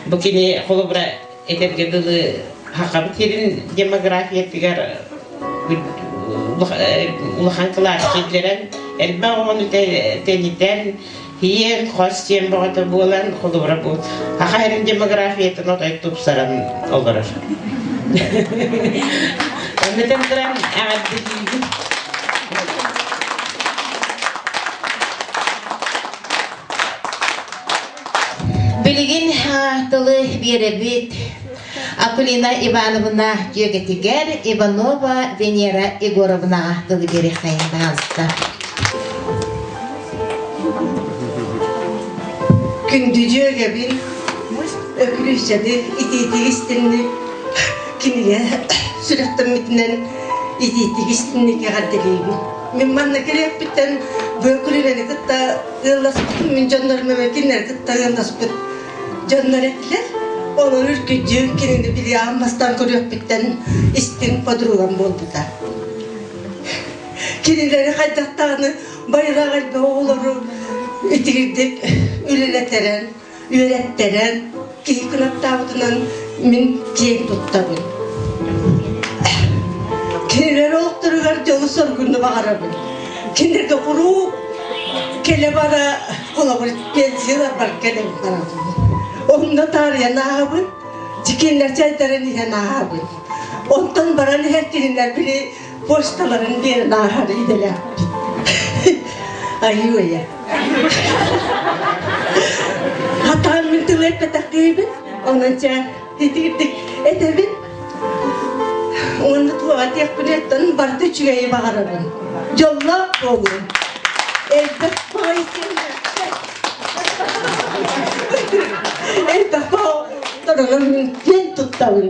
Бу кини холобура этэргэ дылы Сахабыт сирин демографиятыгар улахан кылаас киллэрэн, элбэх оҕону тэнитэн, иэн, хос сиэн бөҕөтө буолан, холобура бу Саха сирин демографиятын отой тупсаран олорор. Оннутан туран эҕэрдэлиибин. Билигин тылы биэрэбит Акулина Ивановна дьүөгэтигэр Иванова Венера Егоровнаҕа тылы биэриэххэйин баҕалыста. Күндү дьүөгэбин, Өкүлүүсэни итиитик истинник кинигэ сүрэхтэммитинэн итиитик истинник эҕэрдэлиибин. Мин манна кэлиэхпиттэн бу Өкүлүүнэни кытта ыалласпытым, мин дьоннорум эмэ кинилэри кытта ыалласпыт дьоннор этилэр. Онон үргүдьү кинини билиэҕин бастаан көрүөхпүттэн истиҥ подругам буолбута. Кинилэри хайдахтаҕына байраах элбэх оҕолору итигирдик үлэлэтэрэн, үөрэттэрэн, киһи кынаттаабытынан мин киэҥ туттабын. Кинилэр олохторугар дьолу-соргуну баҕарабын. Кинилэргэ куруук кэлэ-бара холобур пенсияларбар кэлэн барабын. Онно таарыйан ааһабын, кинилэр чайдарын иһэн ааһабын. Онтон баран иһэр кинилэр били почталарын биэрэн ааһар идэлээхпит. Айыы-айа. Хатаан мин тылы эппэтэх киһибин, онон чэ итирдик этэбин. Уонна туох этиэхпин эттэн барыта үчүгэйи баҕарабын. Дьоллоох буолуҥ. Элбэх баҕайы Элбэх баҕайы киэн туттабын.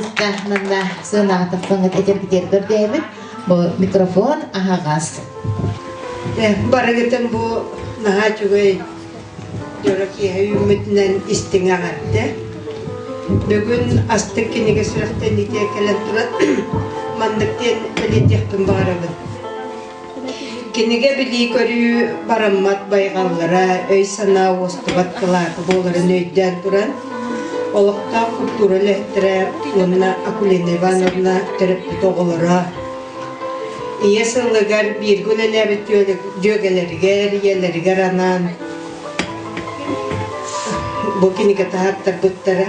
Ыска манна сыанаҕа тахсаҥҥыт этэргитигэр көрдөөбүт. Бу микрофон аһаҕас. Барыгытын бу наһаа үчүгэй дьоро киэһэ үүммүтүнэн истиҥ эҕэрдэ. Бүгүн астык кинигэ сүрэхтэниитэ кэлэн туран маннык диэн бэлиэтиэхпин баҕарабын. Кинигэ билии-көрүү бараммат байҕаллара, өй-санаа уостубат кылаата буоларын өйдөөн туран, олохтоох культура үлэһиттэрэ уонна Акулина Ивановна төрөппүт оҕолоро Ийэ сылыгар бииргэ үлэлээбит дьүөгэлэригэр, ийэлэригэр анаан бу кинигэ таһааттарбыттара.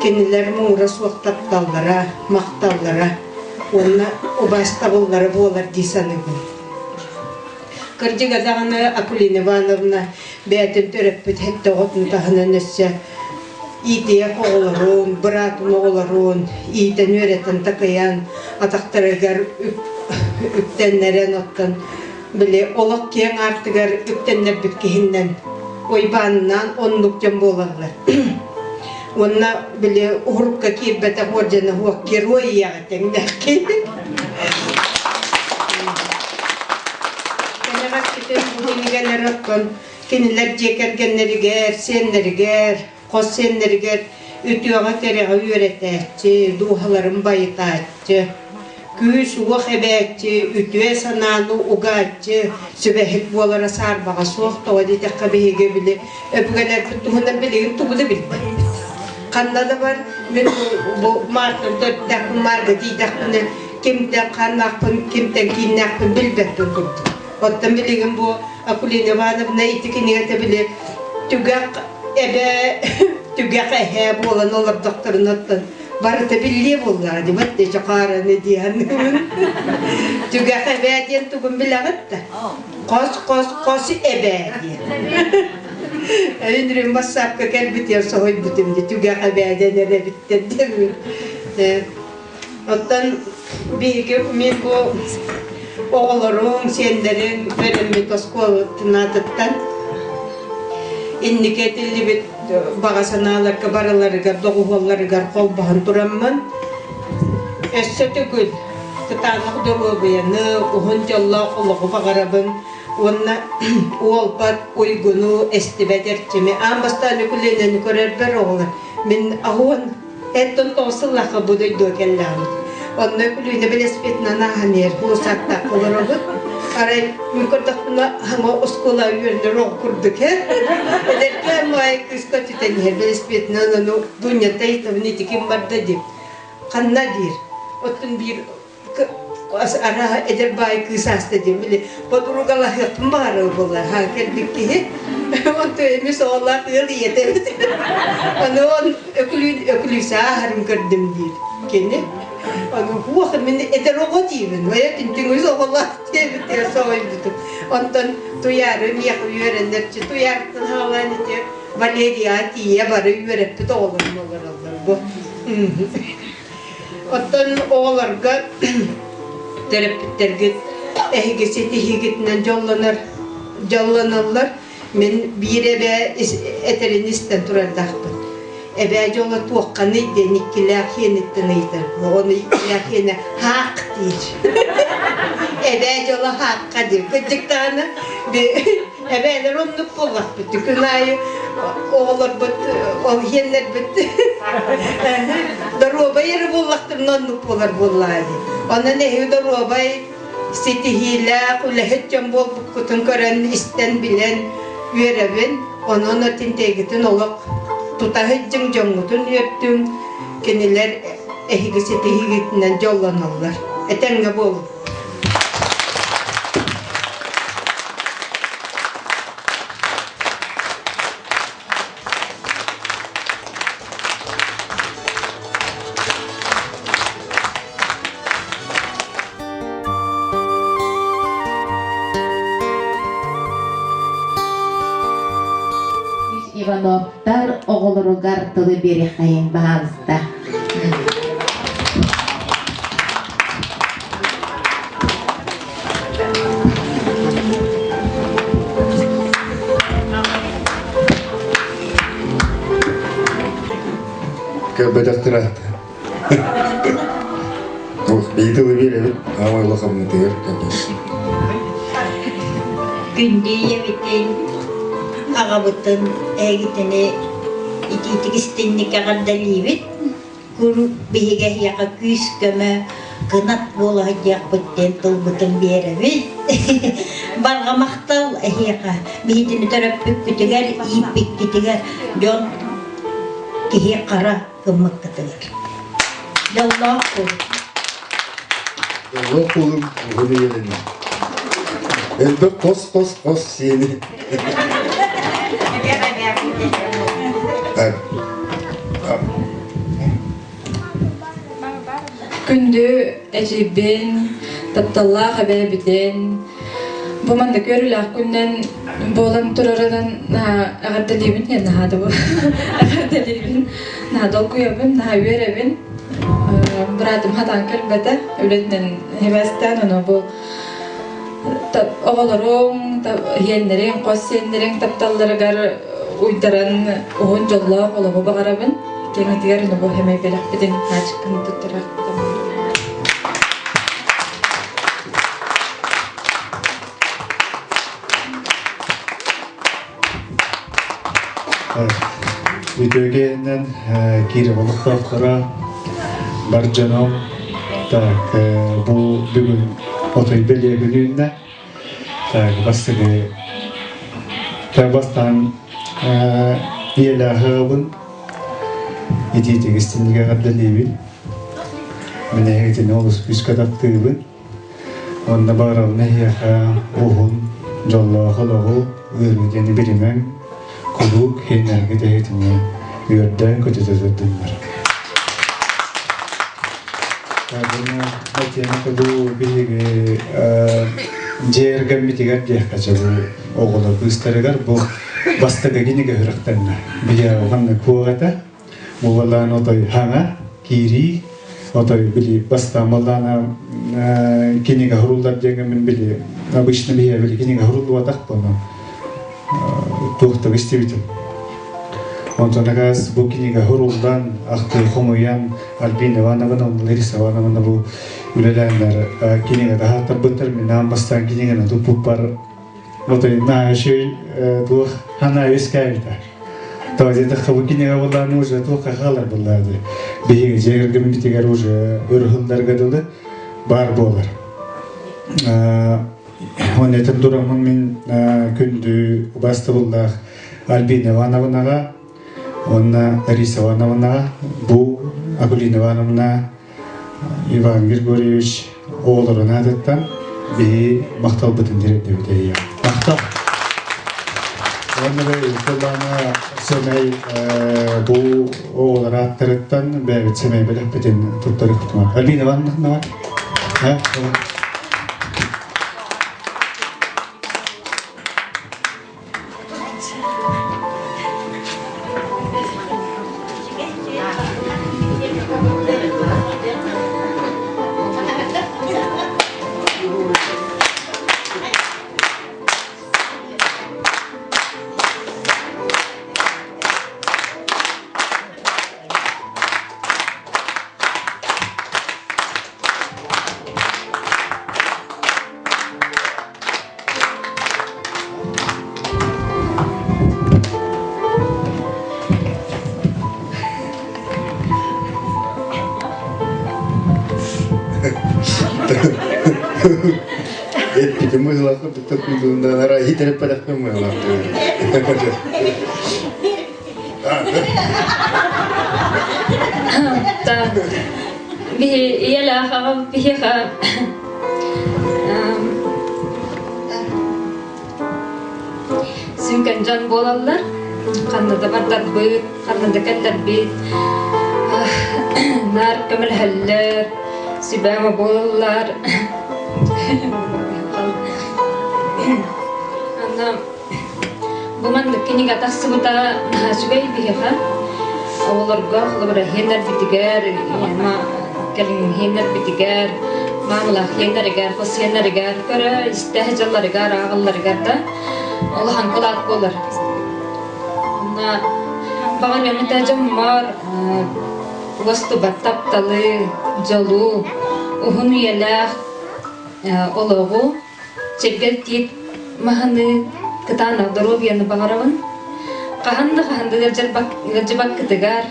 Кинилэр муҥура суох тапталлара, махталлара уонна убаастабыллара буолар дии саныыбын. Кырдьыга даҕаны Акулина Ивановна. Бэйэтин төрөппүт сэттэ оҕотун таһынан өссө иитийэх оҕолорун, быраатын оҕолорун иитэн үөрэтэн такайан атахтарыгар үктэннэрэн оттон били олох киэҥ аартыгар үктэннэрбит киһиннэн Уйбааннаан оннук дьон буолаллар. Уонна били уһурукка киирбэтэх уордьана суох герой ийэҕэ тэҥнэххин. Кэнэҕэскитин бу кинигэлэр оттон кинилэр дьиэ кэргэннэригэр, сиэннэригэр, хос сиэннэригэр үтүөҕэ-кэрэҕэ үөрэтээччи, дууһаларын байытааччы, күүс-уох эбээччи, үтүө санааны угааччы, сүбэһит буолара саарбаҕа суох. Тоҕо диэтэххэ биһиги били өбүгэлэрбит туһунан билигин тугу да билбэппит. Ханна да бар, мин бу маартан төрүттээхпин, маарга тиийдэхпинэ кимтэн хааннаахпын, кимтэн кииннээхпин билбэппин курдук. Оттон билигин бу Акулина Ивановна ити кинигэтэ били түгэх эбэ түгэх эһээ буолан олордохторуна оттон барыта биллиэ буоллаҕа дии бат дьохаараны диэн түгэх эбээ диэн тугун билэҕит да хос хос хос эбээ диэн Өнүрүн бассаапка кэлбитигэр соһуйбутум дии түгэх эбээ диэн эрэбиттэр диэммин Оттон биһиги мин бу оҕолорум, сиэннэрим үөрэммит оскуолатынаатыттан инники этиллибит баҕа санааларга барыларыгар доҕуһуолларыгар холбоһон тураммын өссө төгүл кытаанах доруобуйаны, уһун дьоллоох олоҕу баҕарабын уонна уолбат уйгуну, эстибэт эрчими аан бастаан Үкүлүөнэни көрөрбөр оҕолор мин аһуон Эттон тоҕус сыллаахха бу дойдуга кэллэҕим. Онно Күлүүнэ бэлэспиэтинэн ааһан иһэр полусааттаах олоробут. Арай мин көрдөхпүнэ хаҥа оскуола үөрэнэр оҕо курдук эр. Эдэркээн маай кыыска түтэн иһэр бэлэспиэтинэн ону Дунята ыйытабын ити ким барда дип. Ханна диир. Оттон биир арааһа эдэр баай кыыс ааста диэн били подругалаһыахпын баҕарар буолла ха кэлбит киһи онто эмиэ оҕолоох ыал ийэтэ эбит ону он өкүлүү өкүлүүсэ ааһарын көрдүм диир кини ону хуох мин эдэр оҕо диибин вая түнтүҥүс оҕолоох диэбит соһуйбутум онтон туйаары миэхэ үөрэнэрчи туйаарыттан хаалаан ити Валерия тиийэ бары үөрэппит оҕолорум олороллор бу Оттон оҕолорго төрөппүттэргит эһиги ситиһиигитинэн дьоллонор дьоллоноллор. Мин биир эбээ этэрин истэн турардаахпын. Эбээ дьоло туохханый диэн иккилээх иэниттэн ыйытар. Ону иккилээх иэнэ хаах диир. Эбээ дьоло хаахха диир. Кырдьык даҕаны Эбээлэр оннук буоллахпыт. Күн аайы оҕолорбут, ол иһиэннэрбит доруобай эрэ буоллахтарына оннук буолар буоллаҕа дии. Онон эһиги доруобай, ситиһиилээх, үлэһит дьон буолбуккутун көрөн, истэн, билэн үөрэбин. Онон тинтэйгитин олох тута сылдьыҥ, дьоҥҥутун үөртүҥ, кинилэр эһиги ситиһиигитинэн дьоллоноллор. Этэҥҥэ буолуҥ. Ивановтар оҕолоругар тылы биэриэххэйиҥ, баһаалыста. Көрбөтөхтөр Биһи тылы биэрэбит, аамай улахаммытыгар, конечно. Күндү ийэбитин, аҕабытын, эһигитини итиитик истинник эҕэрдэлиибит. Куруук биһиги эһиэхэ күүс-көмө, кынат буола сылдьыахпыт диэн тылбытын биэрэбит. Барҕа махтал эһиэхэ биһигини төрөппүккүтүгэр, ииппиккитигэр дьон киһи хара гыммыккытыгар. Дьоллоох буолуҥ. Дьоллоох буолуҥ, уһун үйэлэниҥ. Элбэх хос-хос-хос сиэни. Күндү эдьиийбин, тапталлаах эбээбитин, бу маннык үөрүүлээх күнүнэн Буолан турарынан эҕэрдэлиибин диэн наһаа да эҕэрдэлиибин, наһаа долгуйабын, наһаа үөрэбин. Быраатым хатаан кэлбэтэ, үлэтинэн сибээстээн, ону бу оҕолоруҥ, иһиэннэриҥ, хос сиэннэриҥ тапталларыгар уйдаран уһун дьоллоох олоҕу баҕарабын. Киэҥэтигэр ону бу хэмэй бэлэхпитин хаачыккын туттарар. Үтүөкэйинэн Киров олохтоохторо бар дьоном так бу бүгүн отой бэлиэ күнүннэ так бастакы бастаан ийэлээхыбын итиитик истиннигэ эҕэрдэлиибин мин эһигитини олус күүскэ таптыыбын Уонна баҕарабын эһиэхэ уһун, дьоллоох олоҕу, ыарыы диэни билимэҥ, куруук иһинэргит эһитини үөрдэн-көтүтэ сырдыннар. Этиэм бу биһиги дьиэ кэргэммитигэр диэххэ бу оҕолор быыстарыгар бу бастакы кинигэ үрэхтэннэ. Биһиэхэ маннык куох этэ. Буолаан отой хаҥа киирии отой били бастаан буоллаана кинигэ хуруллар диэҥҥэ мин били обычно биһиэ били кинигэ хуруллубатах буолла туох да истибитим. Онтон акаас бу кинигэ хуруллан ахтыы хомуйан Альбина Ивановна Лариса Ивановна бу үлэлээннэр кинигэ таһааттарбыттар мин аан бастаан кинигэни туппуппар отой наашый туох хана үскээбитэ. Тоҕо бу кинигэ буоллааны уже туохха хаалар буоллаады. Биһиги дьиэ уже ырыһылларга дылы бар буолар. Он этин тураммын мин күндү убастыбыллаах Альбина Ивановнаҕа уонна Лариса Ивановнаҕа бу Акулина Ивановна Иван Григорьевич оҕолорун аатыттан биһи махталбытын тириэрдэбит эһиэхэ. Махтал. Уонна Сыллаана сэмэй бу оҕолор ааттарыттан бэйэбит сэмэй бэлэхпитин туттарыахпытын. Альбина Ивановна, Эппитим быһыылаах курдук куйдуундан арай итереппэтэхпин быһыылаах. Биһи ийэлээх аҕам биһиэхэ сүҥкэн дьон буолаллар. Ханна да бардарбыт, ханна да кэллэрбит наар көмөлөһөллөр, сүбэ-ама буолаллар. Анна Бу маннык кинигэ тахсыбыта наһаа үчүгэй биһиэхэ. Оҕолорго холобура иһиэннэрбитигэр, кэлин иһиэннэрбитигэр, маамалаах иһиэннэригэр, хос иһиэннэригэр көрө, истэ сылдьалларыгар, ааҕалларыгар да улахан кылаат буолар. Онно баҕарыам этэ дьоммор уостубат тапталы, дьолу, уһун үйэлээх олоҕу Чиргэл тиит маһыныы кытаанах доруобуйаны баҕарабын. Хаһан да хаһан да ыалдьыбаккытыгар,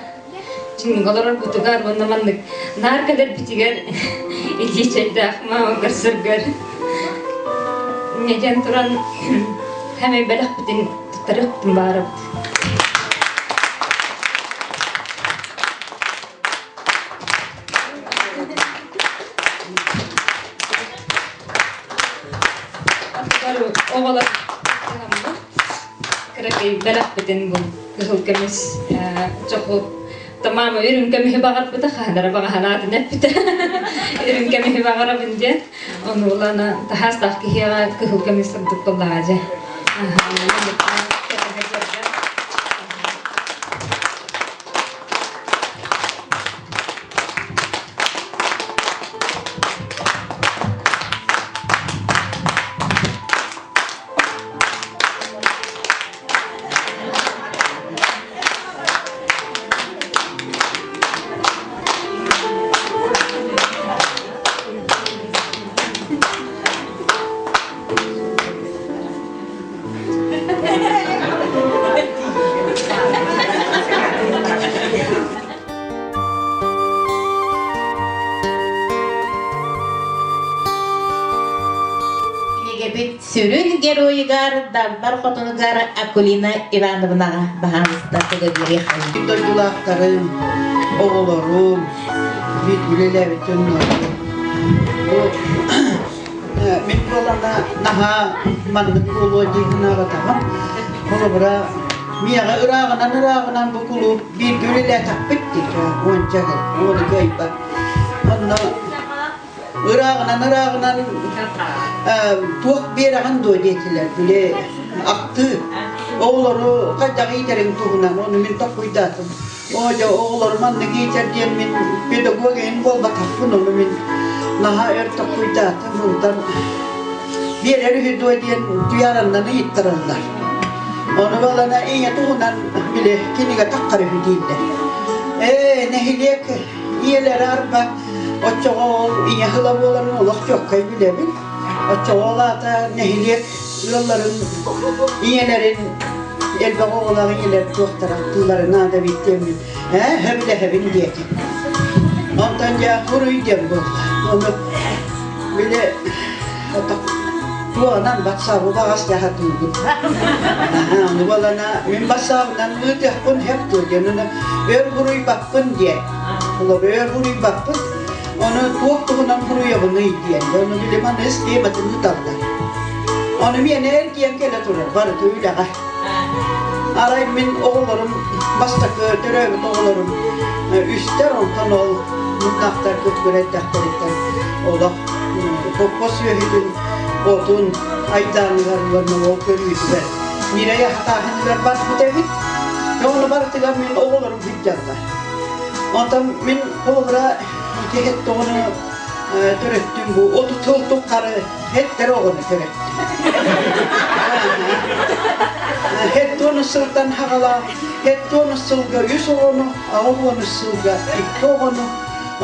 олороргутугар уонна маннык наар кэлэрбитигэр илии чэйдээх маама көрсөргөр диэн туран хэмэй бэлэхпитин туттарыахпытын баарабыт. Оҕолор кыракый бэлэхпитин бу кыһыл көмүс чоху тамаама үрүҥ көмүһү баҕарбыта хаһанара баҕаһанаатын эппитэ үрүҥ көмүһү баҕарабын диэн ону улана таһаастаах киһиэҕэ кыһыл көмүс сырдык буоллаҕа дьэ. Кинигэбит сүрүн геройугар Далбар хотунугар Акулина Ивановнаҕа баһаалыста туга биэриэххэ. Дойдулаахтарым, оҕолорум, биир үлэлээбит дьоннорум. Бу мин буолана наһаа маннык буолуо дии санаабатаҕым. Холобура, миэхэ ырааҕынан-ырааҕынан бу кулууп бииргэ үлэлээтэхпит дии, уонча сыл, уону кыайбат. Онно Ырааҕынан-ырааҕынан туох биэрэҕин дуо диэтилэр, били ахтыы. Оҕолору хайдах иитэриҥ туһунан, ону мин толкуйдаатым. Оо дьэ, оҕолору маннык иитэр диэн мин педагог иһин буолбатахпын, ону мин наһаа өр толкуйдаатым. Онтон биэрэр үһү дуо диэн туйаараннан ыйыттараллар. Ону балана ийэ туһунан били кинигэ таххар үһү дииллэр. Ээ, нэһилиэк Ийэлэрэ арба оччоҕо ол ийэ сыла буоларын олох чуоккай билэбин. Оччоҕо ол аата нэһилиэк ыалларын ийэлэрин элбэх оҕолоох ийэлэр туохтара тыллары наада эбит диэммин ээ сөбүлэһэбин диэтим. Онтон дьэ хуруй диэн буолла. Ону били туоҕунан батсаабы баҕас дьаһатыыбын. Ону буолана мин бассаабынан ыытыахпын сөп дуо диэн ону өр буруйбаппын диэн. Холобур өр буруйбаппын. Ону туох туһунан буруйабыный диэн. Ону били маныыс тематын ыыталлар. Ону миэнэ эргийэн кэлэ турар барыта үлэҕэ. Арай мин оҕолорум бастакы төрөөбүт оҕолорум үстэр, онтон ол муннахтар кып-кыра эрдэхтэриттэн олох хоппос үөһүтүн отун айдааныгар уонна ол көрүүтүгэр ньирэй аһатааһыныгар барбыт эбит. Ону барытыгар мин оҕолорум сылдьаллар. Онтон мин холобура ити һэттоҕуну төрөттүм бу оту тыл туххары Хэттэр оҕону төрөттүм. Хэттуонус сылтан хаҕалаан, хэттуонус сылга үс оҕону, аҕыс сылга икки оҕону,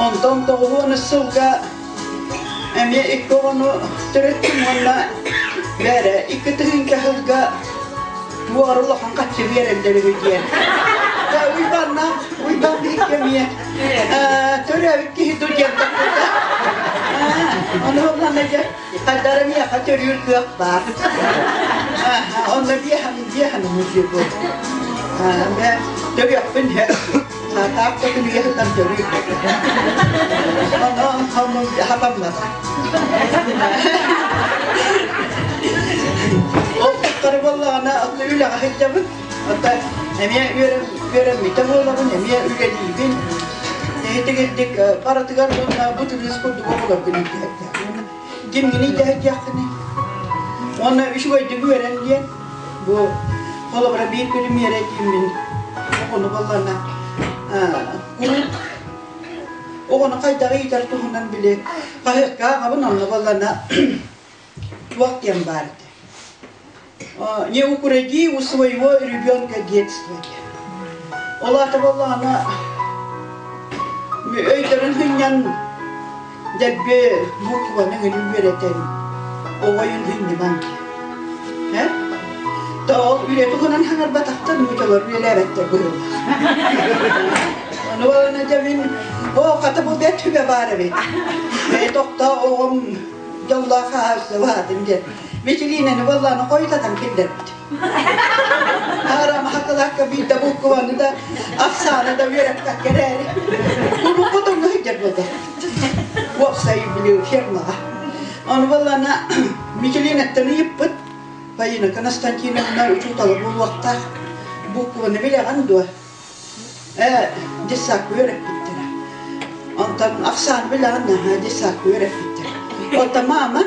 онтон тоҕуонус сылга эмиэ икки оҕону төрөттүм уонна бээрэ икки тыһыынча сылга туора улахан хаччы биэрэллэр үһү диэн. Уйбанна, Уйбан биһикки эмиэ төрөөбүт киһи ду диэн тахпыта. Ону ыллана дьэ, хайдара миэхэ төрүүр кыах баар. Онно биэһэн биэһэн музей буол. Мэ төрүөхпүн һэ. Таах да күнүгэ сытан төрүүр. Ону хатаммата. Ол туттары буоллаҕына, үлэҕэ сылдьабын. Оттон эмиэ үөрэммитэ буолабын, эмиэ үлэлиибин. Итигирдик барытыгар уонна бу тырыыс курдук оҕолоргун иитиһэрдээх. Кимҥин иитиһэрдиэххиний? Уонна үчүгэйдик үөрэн диэн бу холобура биир премьера дииммин оҕону буоллаҕына куруук оҕону хайдах иитэр туһунан били хаһыакка ааҕабын онно буоллаҕына туох диэн баар этэ Не укради у своего ребенка детство диэн. Ол аата буоллаҕына өйдөрүн сынньан дэлби букваны гынын үөрэтэн оҕойун сынньымаҥ диэн. Э? Ол үлэ туһунан хаҥарбатахтар нуучалар үлэлээбэттэр быһыылаах. Ону уонна дьэ мин оо хата бу бэрт сүбэ баар эбит. Ээ тохтоо оҕом дьоллоох хаһаайыстыбаатын диэн Мичилиинэни буоллааны хойутатан киллэрбит. Аарам хакылаакка биирдэ булкубаны да ахсааны да үөрэппэккэ эрээри курукку тоҥно сылдьар буолла. Уопсай били фермаҕа. Ону буоллаана Мичилиинэттэн ыйыппыт Фаина Константиновна учуутала буолуохтаах. Букваны билэҕин дуо? Ээ, детсадка үөрэппиттэрэ. Онтон ахсааны билэҕин наһаа детсадка үөрэппиттэрэ. Оттон маама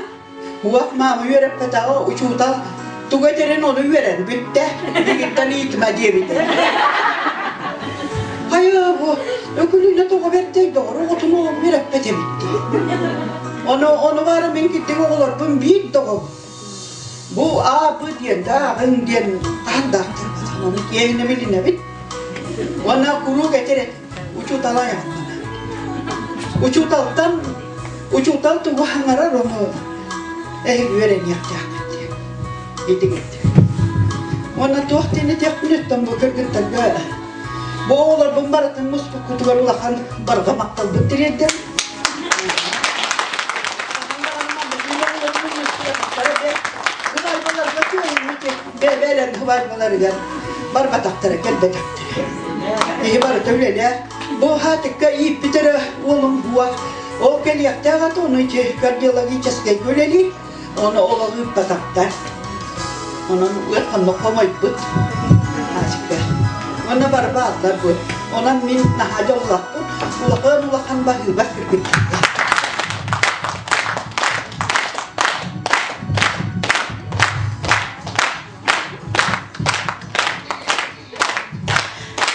Уох маама үөрэппэтэҕэ учуутал Тугу этэрин ону үөрэн бүттэ. Мигиттэн ыйытыма диэбитэ. Хайа бу Өкүлүүнэ тоҕо бэртэй доҕор оҕотун оҕом үөрэппэт эбит дии. Ону ону баара мин киттик оҕолорбун биир доҕор Бу аапы диэн дааҕыҥ диэн хаһан даахтарбатах ону киэһинэ билинэбит. Уонна куруук этэр этим учуутала айахтана. Учууталтан учуутал тугу хаҥарар ону эһиги үөрэниэхтээххит диэн. Итигит. Уонна туох диэн этиэхпин өттөн бу кыргыттарга бу оҕолорбун барытын муспуккутугар улахан барҕа махталбын тириэрдэбин. Бэйэлэрин хыбаайбаларыгар барбатахтара, кэлбэтэхтэрэ. Киһи барыта үлэлээх. Бу хаатыкка ииппит эрэ уолум буох. Ол кэлиэхтээх аты ону ити кардиологическай үлэлиир. Ону олох ыыппатахтар. Онон ыарханнык хомойбут. Аачыкка. Уонна бары бааллар бу. Онон мин наһаа дьоллоохпун. Улахан-улахан баһыыба кыргыттарга.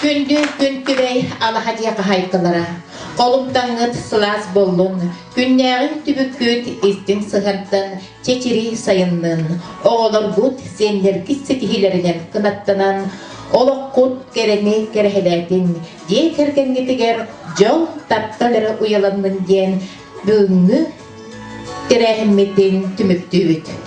Күндү күн күбэй алаһа дьиэ хаһаайкалара, холумтаҥҥыт сылаас буоллун, күннээҕи түбүккүт истиҥ сыһыантан чэчирии сайыннын, оҕолоргут сиэннэргит ситиһиилэринэн кынаттанан, олоххут кэрэни кэрэһэлээтин, дьиэ кэргэҥҥитигэр дьол, таптал эрэ уйаланнын диэн бүгүҥҥү тэрээһиммитин түмүктүүбүт.